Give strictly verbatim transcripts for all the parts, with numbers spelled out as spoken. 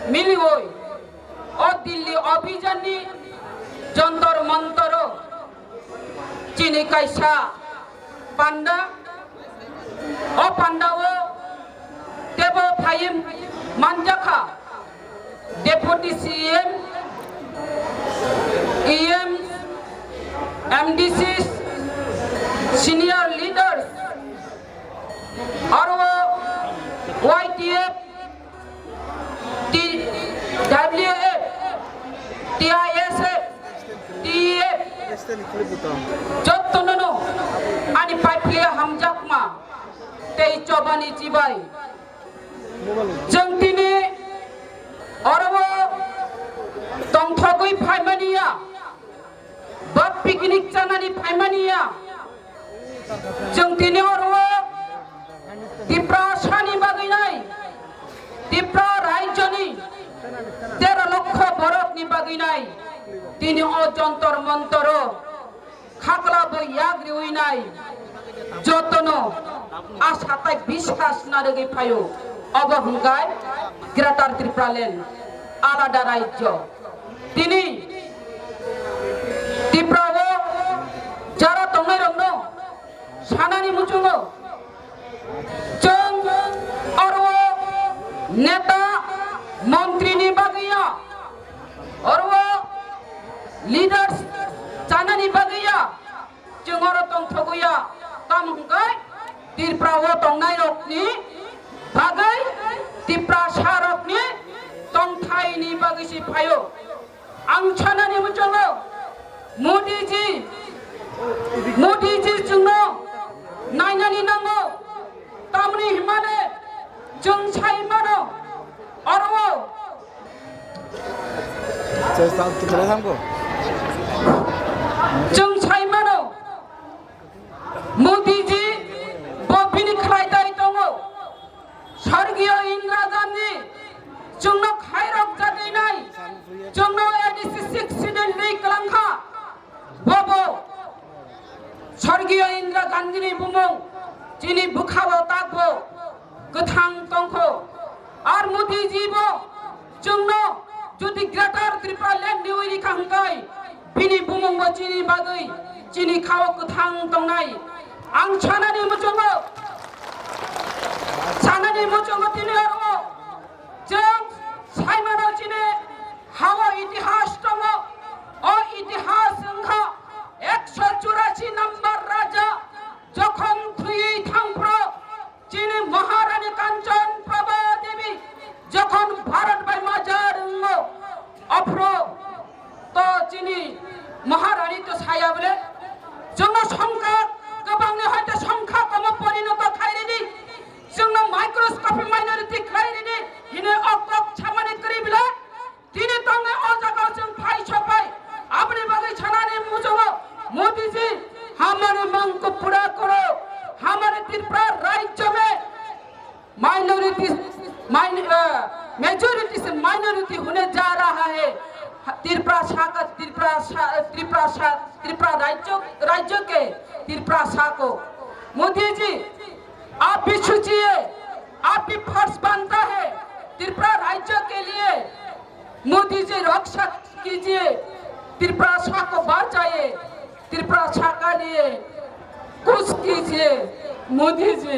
Miliwi o Delhi Abhijanni Jantar Mantaro chini kaisa panda, o pandao tebo phaiwi manjakha Deputy C M, E M, M D Cs, senior leaders, aro Y T F, T W F, T I S F, T E F, jottono no ani paipli hamjakma tei chobani chibai. Chwng tini oro tongthogwi phaimani ya. Ba picnic chanani phaimani ya. Chwng tini oro Tiprasani bagwi nai, Tipra rajyoni tero lokho borokni bagwi nai. Tini o Jantar Mantaro khakla bo yak riwi nai. Jotono asa tai biswas narwgwi phaio. Obo hwnkhe Greater Tipraland, alada rajyo. Tini Tiprao jara tongnairokno sanani muchungo chwng oro neta montrini bagwi ya, oro leaders chanani bagwi ya, chwng oro tongthogwi ya, tamo hwnkhe Tiprao tongnairokni bagwi, Tiprasarokni tongthaini bagwi se phaio. Ang sanani muchungo Modi ji, Modi ji chwngno nainani nango, tamni hwnmale chwng sai mano, oro chwng sai mano, Modi ji bo bini khlai tai tongo. Sorgiyo Indira Gandhi chwngno khairok jagwi nai, chwngno A D C six schedule ri kwlangkha, bobo Sorgiyo Indira Gandhini bumung chini bwkhao takbo kwthang tongkho. Ar Modi ji bo chwngno jodi Greater Tipraland ni uri kha hwnkhe bini bumung bo chini bagwi chini khao kwthang tongnai. Ang sanani muchungo, sanani muchungo tini oro chwng saimano chini hao itihas tongo. O itihas wngkha ekso churashi number raja jokhon thwiwi thangphro chini Maharani Kanchan Prabha Devi jokhon Bharat bai majar wngo, aphro to chini Maharani to saya bole, chwngno songkha kwbangni hoite songkha komo porinoto khairidi, chwngno microscopic minority khlairidi hine ok ok samani kwrwi bile. Tini tongnai o jaga o chwng phai sopai aboni bagwi sanani muchungo, Modi ji, hamare mang ko pura karo, hamare Tripura rajya mein minorities, min-, uh, majority se minority hone ja raha hai. Tripura sa ka, Tripura sa, Tripura sa, Tripura rajya, rajya ke Tripura sa ko. Modi ji, aap bhi sochiye, aap bhi farz banta hai Tripura rajya ke liye. Modi जी रक्षा कीजिए, त्रिपुरा को बचाइए, त्रिपुरा के लिए कुछ कीजिए। मोदी जी,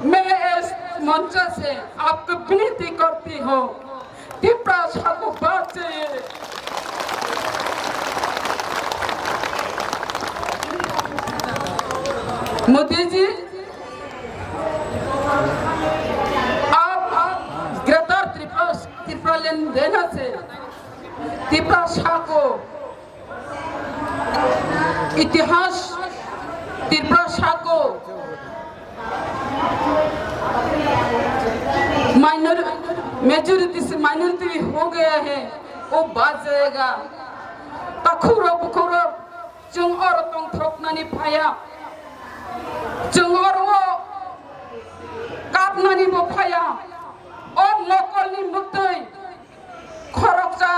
मैं इस मंच से आपको विनती करती हूँ, त्रिपुरा को बचाइए। मोदी जी, आप, आप ग्रेटर त्रिपुरा, त्रिपुरा लैंड देना से त्रिपुरा को इतिहास, त्रिपुरा को माइनर, मेजोरिटी से माइनॉरिटी हो गया है, वो बाँच जाएगा। Takhurok bukhurok, chwng oro tongthoknani phaiya, chwng oro kapnani bo phaiya. O mokolni mwktwi khoroksa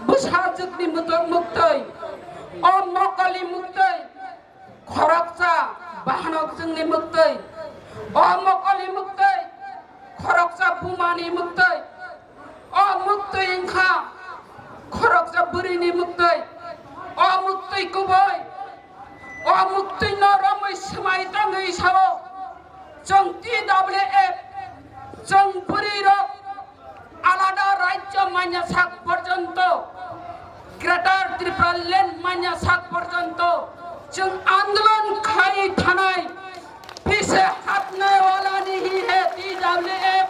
bwsajwkni mwtwi, mwktwi, o mokolni mwktwi khoroksa bahanok chwngni mwktwi, o mokolni mwktwi khoroksa bumani mwktwi, O muktwi wngkha khoroksa bwrwini muktwi. O muktwi kubui. O muktwino romwi swmai tangwi sao, chwng T W F, chwng bwrwirok alada rajyo manya sak porjonto, Greater Tripura Land manya sak porjonto chwng andolon khai thanai. Pise hatne wala nahi hai T W F.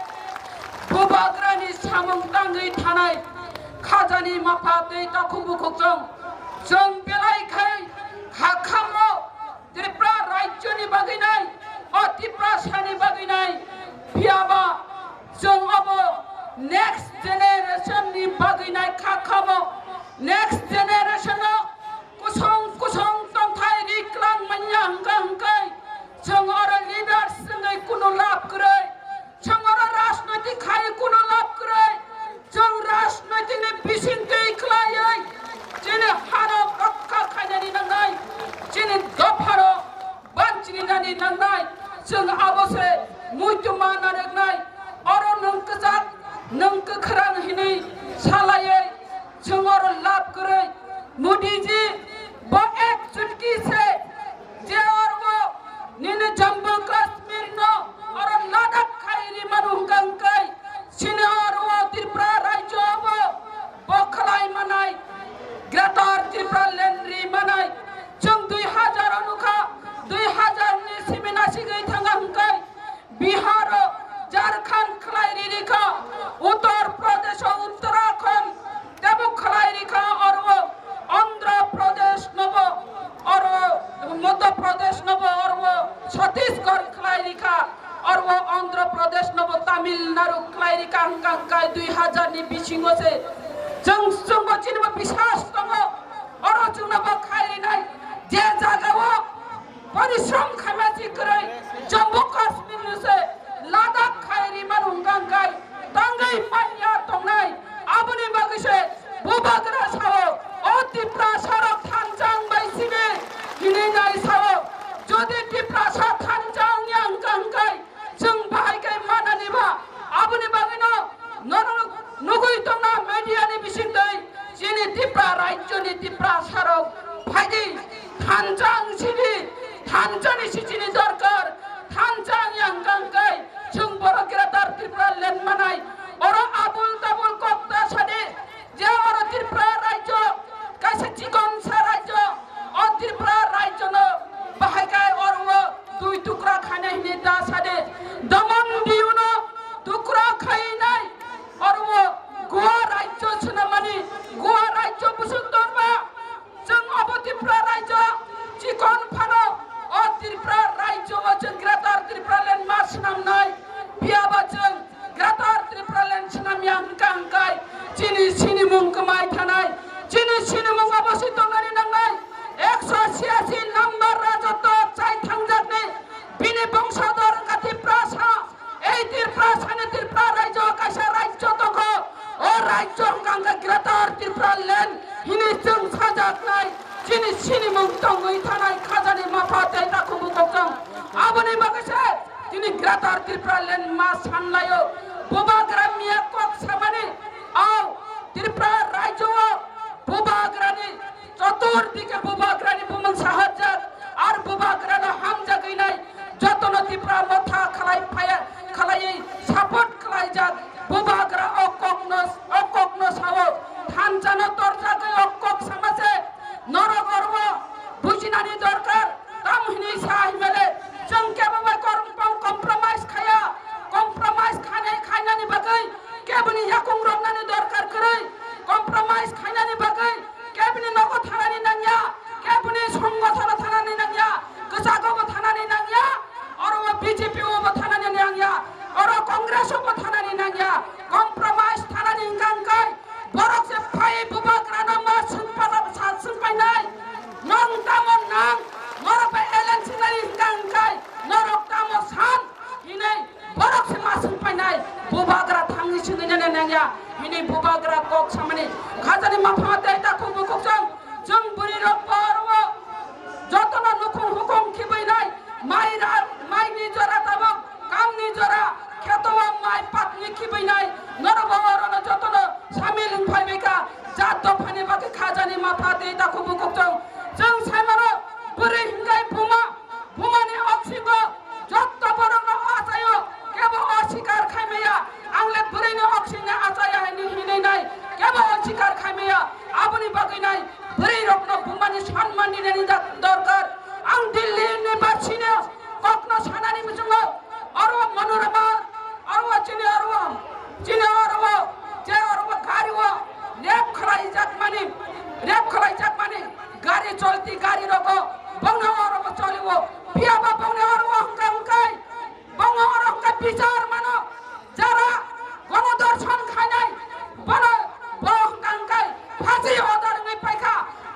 Bubagrani samung tangwi thanai khajani mapha tei takhuk bukhuk chwng, chwng belai khai kha khammo Tripura rajyoni bagwi nai, o Tiprasani bagwi nai. Phiyaba chwng obo next generation ni bagwi nai kha khammo. Next generation o kusong kusong tongthai riklang manya hwnkha hwnkhe chwng oro leaders wngwi kunu lab kwrwi. Chwng oro rajnoitik khai kunu lab kwrwi. Chwng rajnoitik ni bisingtwi khlaiwi chini hano rokha khainani nangnai, chini dophano banchininani nangnai. Chwng abo se muitu ma narwknai. Oro nwng kwchak, nwng kwkhrang hinwi salaiwi chwng oro lab kwrwi. Modi ji, bo ek chutki se je oro nini Jammu Kashmir no oro Ladakh khai ri manu hwnkha hwnkhe, chini oro Tripura rajyo bo, bo khlai manai, Greater Tripura Land ri manai. Chwng dui hazar o nukha, dui hazar ni simi nasigwi thangkha hwnkhe, Bihar o Jharkhand khlai ri rikha, Uttar Pradesh o Uttarakhand tebo khlai rikha, oro Andhra Pradesh nobo, oro Madhya Pradesh nobo, oro Chhattisgarh khlai rikha, oro Andhra Pradesh nobo Tamil Nadu khlai rikha hwnkha hwnkhe dui hazar ni bisingo se. Chwng, chwngbo chinibo biswas tongo, oro chwngnobo khai rinai je jagao Porishrom khaima si kwrwi Jammu Kashmir ni se Ladakh khai ri manu hwnkha hwnkhe tangwi manya tongnai. Aboni bagwi se Bubagra sao, o Tiprasa rok thansa wng bai simi hinwi nai sao. Jodi Tiprasa thansa wngya hwnkha hwnkhe chwng bahai khe manani ba? Aboni bagwino nono nugwi tongna media ni bisingtwi chini Tipra rajyo ni Tiprasa rok phaidi, thansa wng sidi, thansa ni sichini dorkar, thansa wngya hwnkha hwnkhe chwng borok Greater Tripura Land manai, oro abul tabul kok ta sadi. Je oro Tripura rajyo, kaisa chikon sa rajyo, o Tripura rajyo no bahai kai oro o dui tukra khainai hinwi da sade. Daman Diu no tukra khainai, oro o Goa rajyo swnamani, Goa rajyo busuk dorba. Chwng obo Tripura rajyo chikon phano, o Tripura rajyo o chwng Greater Tripura Land ma swnamnai, phiyaba chwng Greater Tripura Land swnamya hwnkha hwnkhe chini sinimung kwmai thanai, chini sinimung obo se tongani nangnai. Ekso chiyasi number rajotwo chai thangjakni bini bongso dor wngkha Tiprasa. Ei Tiprasani Tripura rajyo kaisa rajyo tongkho. O rajyo hwnkha hwnkhe Greater Tripura Land hinwi chwng sajaknai. Chini sinimung tongwi thanai khajani mapha tei takhuk bukhuk chwng. Aboni bagwi se chini Greater Tripura Land ma sanlaio. Bubagra miya kok samani, o Tripura rajyo o Bubagrani choturdike Bubagrani bumung saharjak, ar Bubagrano hamjagwi nai jotono Tipra Motha khlai phaya, khlaiwi support khlaijak. Bubagra o kokno, o kokno sao, thansa no torjagwi o kok sama se. Norok oro bujinani dorkar, tamo hinwi sa himele, chwng kebo bai kom-, kom-, compromise khaya, compromise khainai khainani bagwi keboni yakung romnani dorkar kwrwi, compromise khainani bagwi keboni nogo thanani nangya, keboni songothono thanani nangya, kwchago bo thanani nangya, oro o B J P o bo thanani nangya, oro Congress o bo thanani nangya, compromise thanani hwnkha hwnkhe borok se phai Bubagrano ma swngpala sa swngpainai, nong tamo nang, norok bai alliance nai hwnkha hwnkhe norok tamo san hinwi borok se ma swngpainai, Bubagra thangwi swngwi nana nangya hinwi Bubagra kok samani khajani mapha tei takhuk bukhuk chwng, chwng bwrwi rok bo oro o jotono nukhung hukhung khibainai, mai ra, mai ni jora tabuk, kam ni jora, kheto o mai patni khibainai, norok bo oro no jotono Pha tei takhuk bukhuk chwng, chwng sai mano, bwrwi hwnkhe buma, bumani oksingo jotto borokno achaio, kebo osikar khai maya, ang le bwrwini oksingno achaya hinwi hinwi nai, kebo osikar khai maya, aboni bagwi nai bwrwirokno bumani sanman rinani da-, dorkar. Ang Delhi University-ni kokno sanani muchungo, oro Manorama, oro chini oro, chini oro, je oro gari o rape khlaijakmani, rape khlaijakmani gari cholti gari rogo bongno oro cholio, phiya ba bongno oro hwnkha hwnkhe, bongno oro hwnkhe bichar mano, jara gono dorshon khainai, bono bo hwnkha hwnkhe phasi order wngwi paikha,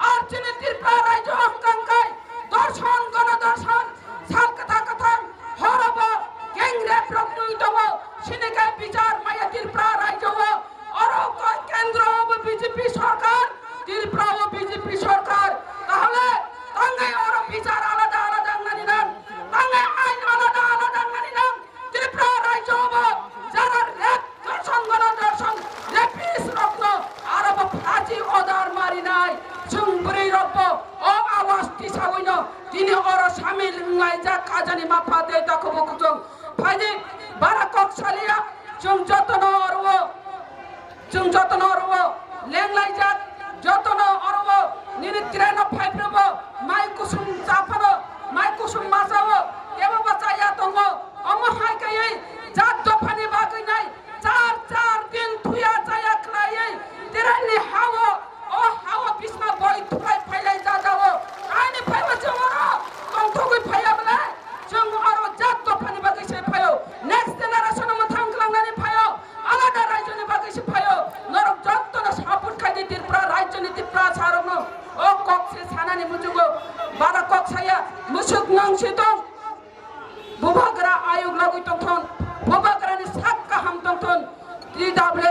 ar chini Tripura rajyo hwnkha hwnkhe dorshon, gono dorshon, sal kwthang kwthang horobo gang rape rok nwi tongo, sini khe bichar maya Tripura rajyo o, oro ko kendro bo B J P sorkar, Tripura o B J P sorkar, tahole tangai oro bichar alada alada wngnani nang, tangai ain alada alada wngnani nang, Tripura rajyo bo jara rape dorshon gono dorshon rapist rokno aro bo phasi order marinai, chwng bwrwi rokbo o awaz tisawino tini oro samil wnglaijak. Ajani mapha tei takhuk bukhuk chwng phaidi bara kok salia, chwng jotono oro o, chwng jotono oro o lenglaijak, jotono oro o nini train o phaiphrubo mai kusum chaphano, mai kusum masa o kebo ba chaya tongo, omo hai kaiwi jat dophani bagwi nai char char din thuya chaya khlaiwi train ni ha o, o ha o bisma boi thupai phailai jajao, ani phaibo chwng oro tongthogwi phaiya bwlai. Chwng oro jat dophani bagwi se phaio, next generation no mwthang klangnani phaio, alada rajyoni bagwi se phaio. Norok jottono support khaidi Tripura rajyoni Tiprasarokno. O kok se sanani muchungo, bara kok saya, musuk nang si tong. Bubagra ayuk lagwi tongthon, bubagrani sak kaham tongthon. T W